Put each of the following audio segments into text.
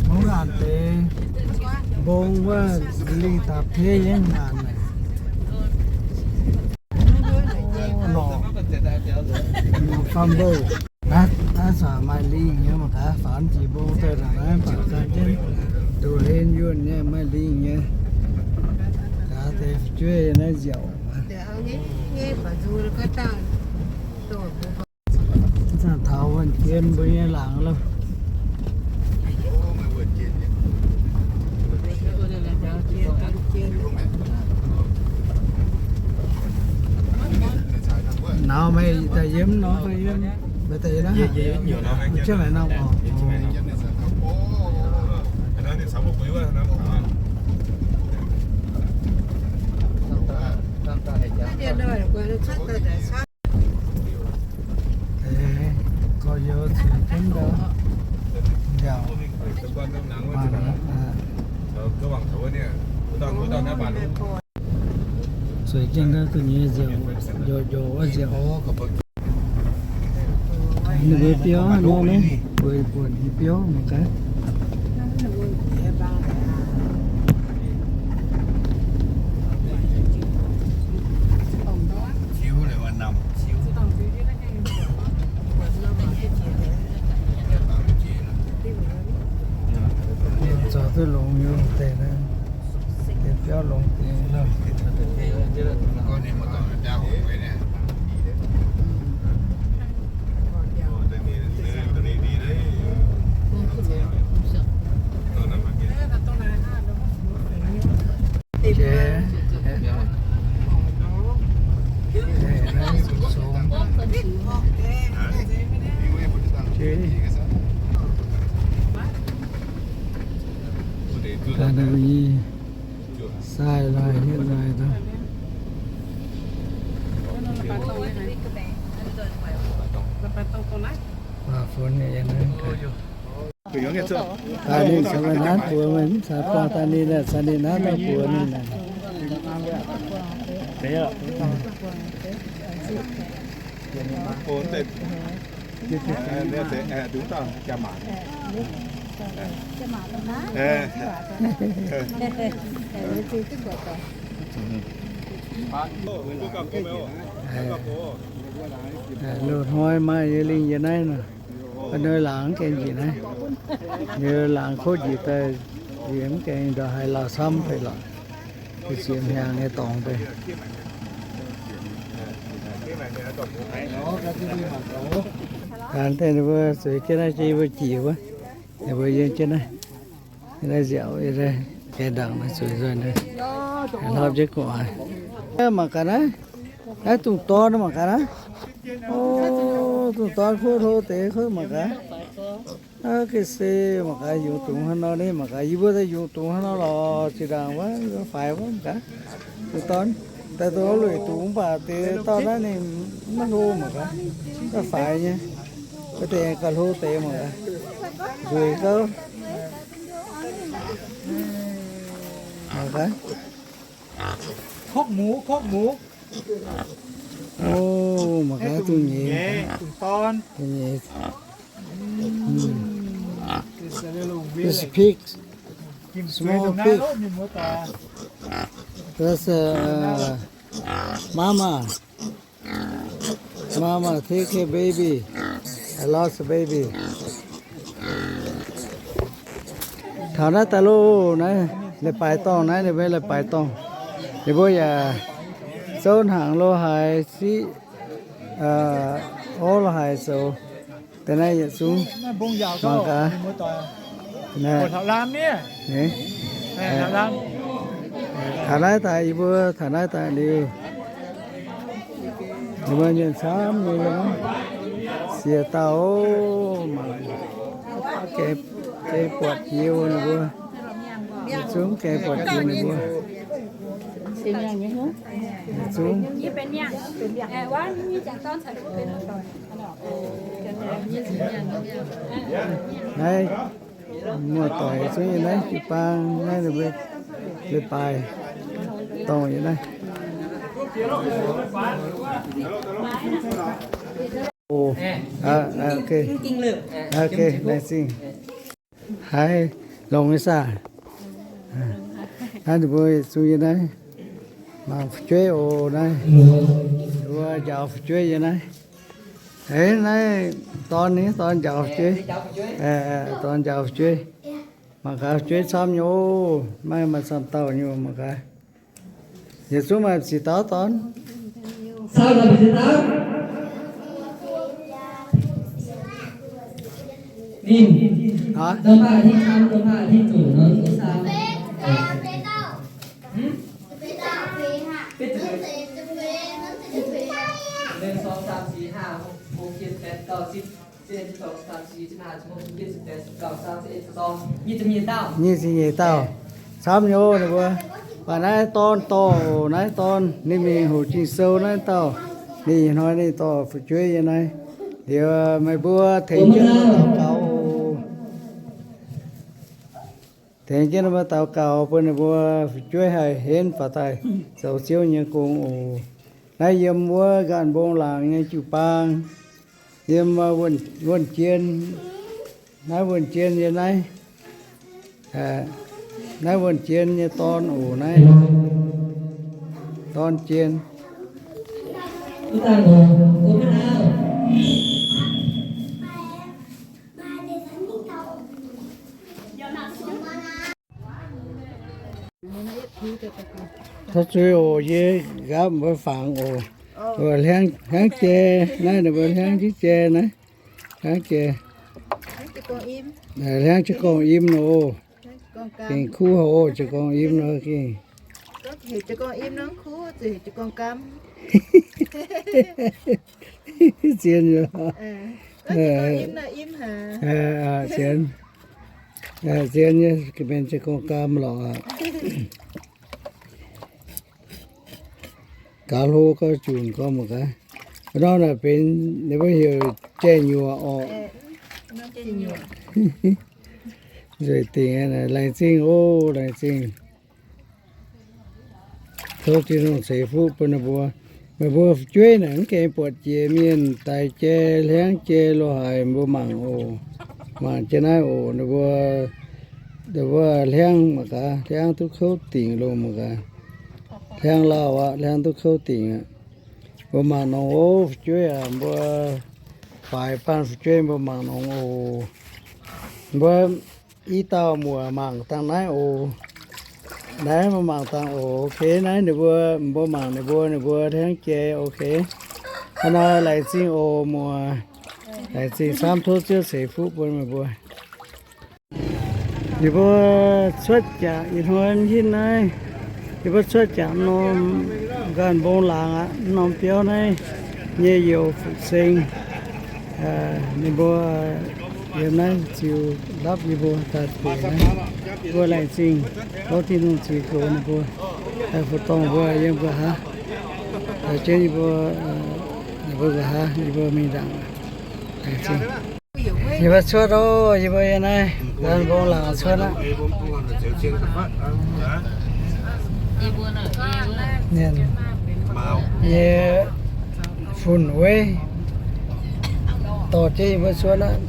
Mv ngaanc deix mbong wuov lingh dapv teiv yiem ngaanc naaic. Norqc, norqc faam mbouh. Naaiv, naaiv zanc maaih lingh nyei mangc gaax, faaux jiex mbong daaih naaic, naaiv baac gan jienv ndoqc hlen yuonh nyei maaih lingh nyei. Gaax deix fu'jueiv naaiv nziaauc. Zanc taux wuonh jien mbuo nyei laangz loh. Naux meih daaih yiem nor, meih daaih yiem naaiv, yiem naaiv oc. Gorx-youz zueiz jienv ndau, nziaauc. Zueiz jienv ndau duqv nyei nziaauc, njoux njoux wuov nziaauc. Ninh mbuo biauv nor naaiv, mbuo buatc nyei biauv mangc gaax. Zoux duqv longx nyei deix naaiv, deix biauv longx deix. Sai laaih hietv laaih daaih. Baac funx nyei yiem naaiv. Daaih ninh caux meih naaiv buoz, meih mv caux dorngh daaih ninh, caux ninh naaiv dorh buoz ninh naaic. Loz-hnoi maaih nyei lingh yiem naaiv nor. Ninh laangz mv gaengh njiec naaiv. Ninh laangz kotv njiec daaih, njiec mv gaengh ndongc haaix lauh camv fei lorqc. Ziec hnyangx nyei dorngx daaih. Gaax deix ninh mbuo zueiz jienv naaiv, yie mbuo jiex wuov, ninh mbuo yiem jienv naaiv. Naaiv nziaauc, gaengh ndaangc naaiv zueiz nzoih naaiv, hlopv jienv gu'nguaaic. Mangc gaax naaiv, naaiv dungz dorn mangc gaax naaiv. O, dungz dorn kuv hlo deix kuv mangc gaax. Naaiv ga'sie mangc gaax, yungz dungz hnangv nor, ninh mangc gaax, yie mbuo daaih yungz dungz hnangv nor lorqc, zinh ndaangc wuov faix wuov mangc gaax. Dungz dorn daaih dongh lueic dungz mv baac deix dorn naaiv ninh maiv hlo mangc gaax, maiv faix nyei. Wuov deix gauh hlo deix mangc gaax. Nzueic gauh. Mangc gaax. Kobv muoz, kobv muoz. O, mangc gaax, duqv nyei. Duqv nyei. This is pig. Small pig. That's a mama. Mama take care baby. I lost a baby. Taux naaiv daaih loh, naaiv leiz-baaix dorngh, naaiv ninh mbuo leiz-baaix dorngh. Ninh mbuo yaac zouv hnaangx lo haaix siqv, orv lo haaix zoux. Deix naaiv yietc zungv mangc gaax. Taux naaiv daaih, yie mbuo taux naaiv daaih liuz, ninh mbuo mienh camv nyei, siex dauh mangc, gengh buatc jiex ninh mbuo. Yietc zungv gengh buatc jiex ninh mbuo. Yietc zungv. Naaiv muoz-doic zungv yiem naaiv jiu-baang naaiv, ninh mbuo leiz-baaix dorngh yiem naaiv. O, ok, ok, laengz zingh. Haiz, Longx nyei saah? Naaiv ninh mbuo yietc zungv yiem naaiv mangc fu'jueiv oc. Naaiv ninh mbuo njaaux fu'jueiv yiem naaiv. Eix, naaiv dorn, naaiv dorn njaaux fu'jueiv. Dorn njaaux fu'jueiv. Mangc gaax fu'jueiv camv nyei oc. Maiv maaih camv dauh nyei oc, mangc gaax. Yietc zungv maaih ziepc dauh dorn. Ninh, aa, nyic ziepc nyeic dauh. Camv nyei oc ninh mbuo. Mv baac naaiv dorn dorh oc, naaiv dorn ninh mingh hoqc Ging-Sou naaiv dauh, ninh ih hnoi ninh dorh fu'jueiv yiem naaiv. Liuz meih mbuo tengx jienv mbuo daux gaux oc. Tengx jienv mbuo daux gaux bun ninh mbuo fu'jueiv haih henv faaux daaih zoux Ziouv nyei gong oc. Naaiv yiem wuov Nqaanh Mbong Laangc nyei jiu-baang, yiem wuonh jien, naaiv wuonh jien yiem naaiv, naaiv wuonh jien nyei dorn oc, naaiv dorn jien. Tov zuiz oc, yie nqaapv mbuo fangx oc. Hliangv jai, naaiv ninh mbuo hliangv jienv jai naaiv. Hliangv jai, hliangv jienv gorngv im nor oc. Gengh kuv haic oc, jienv gorngv im nor gengh. Zien nyei. Zien. Zien nyei, ga'mienh jienv gorngv gaam lorqc aqv. Gaax hlo gauh junc gorngv mangc gaax. Nor naaic benx ninh mbuo heuc jai-nyuoqc orqc. Nzueic dingc, laengz zingh oc, laengz zingh. Tov Tin-Hungh ceix fuqv bun ninh mbuo. Meih mbuo fu'jueiv naaic mv gaengh buatc jiex mienh daic jai, hliangv jai lo haaix, mbuo mangc oc. Mangc jienv naaiv oc, ninh mbuo, ninh mbuo hliangv mangc gaax, hliangv duqv kouv dingc loh mangc gaax. Hliangv lauh aqv, hliangv duqv kouv dingc aqv. Mbuo mangc nongx oc, fu'jueiv aac, mbuo faix baan fu'jueiv mbuo mangc nongx oc. Mbuo i dauh muoc mangc dangh naaiv oc. Naaiv mbuo mangc dangh oc. Ok, naaiv ninh mbuo, mbuo mangc ninh mbuo, ninh mbuo hliangv jai. Ok, hnangv naaiv laengz zingh oc muoc. Laengz zingh camv, tov Ziouv ceix fuqv bun meih mbuo. Yie mbuo cuotv jangx ih hnoi mv hinv naaiv, yie mbuo cuotv jangx norm Nqaanh Mbong Laangc aqv, norm biauv naaiv nyei youz Fuqc Seng. Ninh mbuo yiem naaiv ziux ndapv yie mbuo daaih bueix naaiv. Mbuo laengz zingh, tov Tin-Hungh ziux goux ninh mbuo, daaih fu-dorngh mbuo yiem nqa'haav, jienv yie mbuo, ninh mbuo nqa'haav yie mbuo mingh ndaangc. Laengz zingh. Yie mbuo cuotv oc, yie mbuo yiem naaiv Nqaanh Mbong Laangc cuotv aqv. Mienh nyei fun-wei dorh jienv yie mbuo cuotv aqv.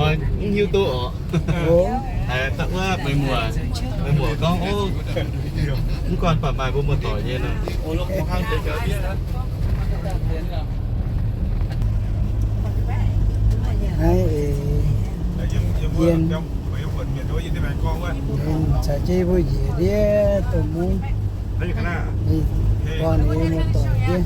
Mv hiuv duqv oc. Meih muoc, meih muoc gorngv, ov, mv guanh baac maaih mbuo muoz-doic nyei nor. Naaiv eix yien, caux jienv mbuo njiec ndiev dongh mungv, ninh gorngv ninh muoz-doic ndiev.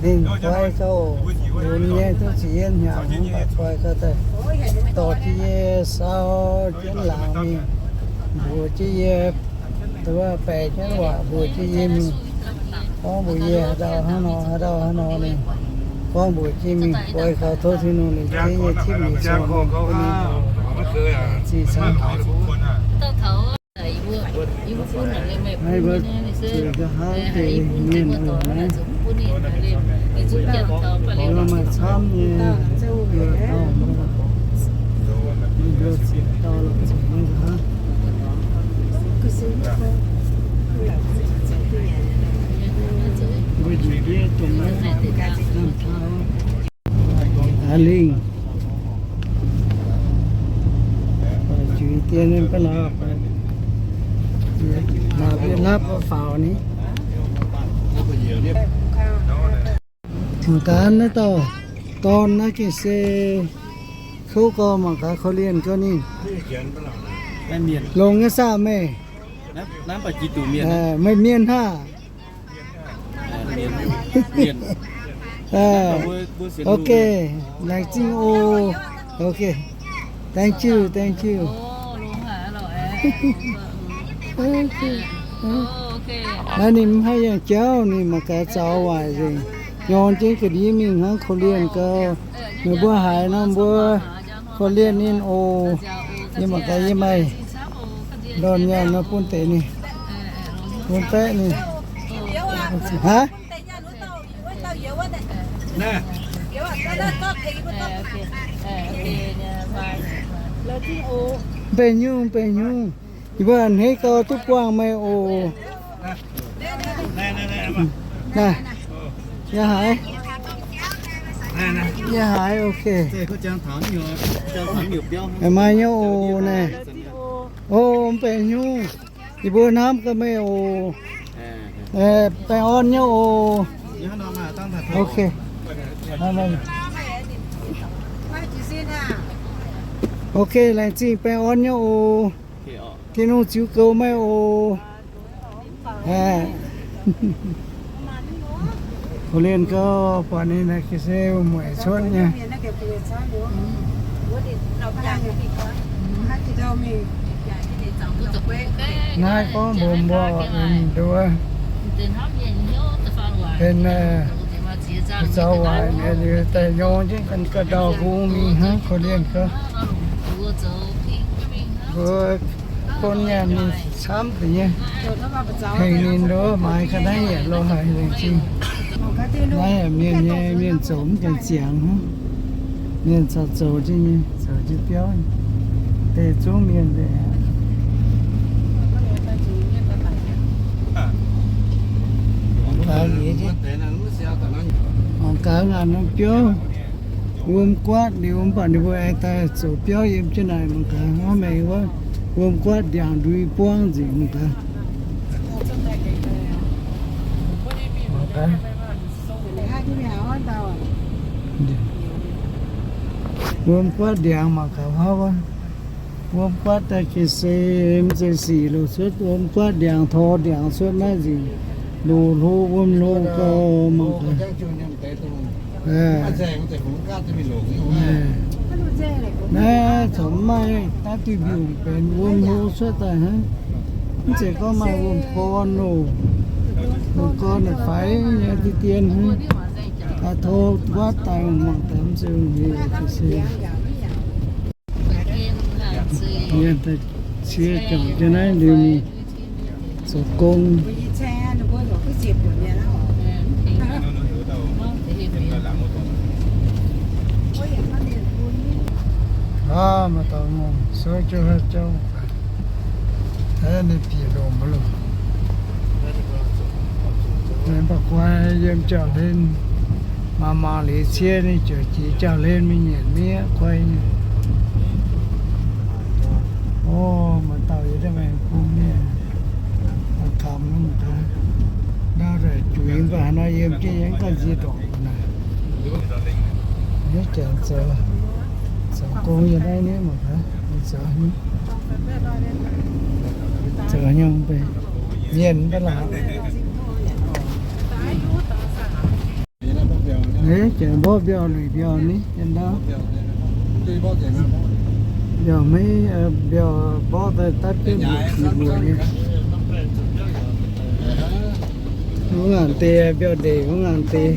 Ninh koi gauh lunx nyei, duqv ziex hnyangx mv baac koi gauh daaih dorh jienv yie sau jienv laangz mingh, mbuox jienv yie, wuov, baeqc jienv waac mbuox jienv yie mingh, gorngv mbuox yie haaix dauh hnangv nor, haaix dauh hnangv nor. Ninh gorngv mbuox jienv mingh, koi gauh tov Tin-Hungh ninh jienv yie tipv nyeic ziangh mingh bun ninh ziqc camv. Naaiv mbuo zuqc nqa'haav deix mienh oc naaiv. Mbuo maaih camv nyei, mbuo dauh, mbuo ziepc dauh lorqc, ziepc nqa'haav. Mbuo njiec ndiev dongh naaiv, aa, lingh. Yie ninh ba'laqc, la'bieiv-lapv faaux ni. Mangc gaax naaiv dauh dorn naaiv gengh se kouv gau, mangc gaax korv-lienh gau ninh. Longx nyei saah meih? Meih mienh hnangv? Ok, laengz zingh oc. Ok, thank you, thank you. Naaiv ninh mv haih yangh jauv, ninh mangc gaax zaux waaic nzengc. Nyorng jienv ga'ndiev mingh hnangv, korv-lienh gau. Meih mbuo haiz nor mbuo korv-lienh ninh oc. Yie mangc gaax yie maaih ndorn nyaanh nor bun deix ninh, bun baeqv ninh. Hnangv? Mv benx nyungc, mv benx nyungc. Yie mbuo a'hneiv gau duqv buangh meih oc. Naaiv, yie haiz, yie haiz, ok. Maaih nyei oc naaiv. O, mv benx nyungc. Yie mbuo hnamv gaax meih oc. Baengh orn nyei oc. Ok. Ok, laengz zingh, baengh orn nyei oc. Tin-Hungh ziux goux meih oc. Korv-lienh gau, buatc ninh naaiv ga'sie mueic cuotv nyei. Naaiv gorngv mbuox mbuo nduov, benx zaux waaic mi'aqv liuz daaih nyorng jienv ganh ga'ndauh hung mingh hnangv, korv-lienh gau. Mbuo bun nyaanh ninh camv deix nyei. Hengx ninh nduov maaiz ga'naaiv yaac lorz haic laengz zingh. Naaiv mienh nyei mienh zoux mv gaengh ziangx hnangv. Mienh corc zoux jienv nyei, zoux jienv biauv. Deix zungv mienh deix. Mangc gaax ngaanc norm biauv, wuom guaatv liuz mv baac ninh mbuo aengx daaih zoux biauv yiem jienv naaic. Mangc gaax hnangv maengx wuov, wuom guaatv ndiangx ndui buangv nzengc. Mangc gaax, mangc gaax, wuom guaatv ndiangx mangc gaax hnangv wuov. Wuom guaatv daaih gengh se mv zeiz sic loz cuotv, wuom guaatv ndiangx tor ndiangx cuotv naaiv nzengc, loz hlo wuom hlo gau mangc gaax. Naaiv corc mv maaih naaiv duih mbiungc benx wuom hlo cuotv daaih hnangv. Mv zeiz gorngv maaih wuom gorn loh. Wuom gorn naaic faix nyei dien dien hnangv. Daaih tor guaatv daaih mangc gaax mv zeiz hlo se. Mienh daaih cie juangc jienv naaiv liuz zoux gong. Aav, maaih dauh ngongh souv jienv haaix jauv, ninh bieqc lomc mv lomc. Ninh mv baac guai yiem jauv-hlen, mangc mangc liuz cie ninh ziouc jiex jauv-hlen mingh nyanc miev guai nyei. O, maaih dauh yiem naaiv maengx bung mienh, kamx mv deix. Ndau daaih juix mv baac haaix nor yiem jienv yie mv gaengh nzie ndorqc naaic. Mv jangx zoux, zoux gong yiem naaiv nyei mangc gaax, zoux haaix nyungc. Zoux haaix nyungc mv bei, mienh mv baac laangz. Eix, jangx mborqv mbiauh luic mbiauh ni, jangx ndau. Mbiauh maiv, mbiauh mborqv daaih dapv jienv mbuoqc mbuoqc nyei. Wuov ngaanc deix, mbiauh ndeic wuov ngaanc deix.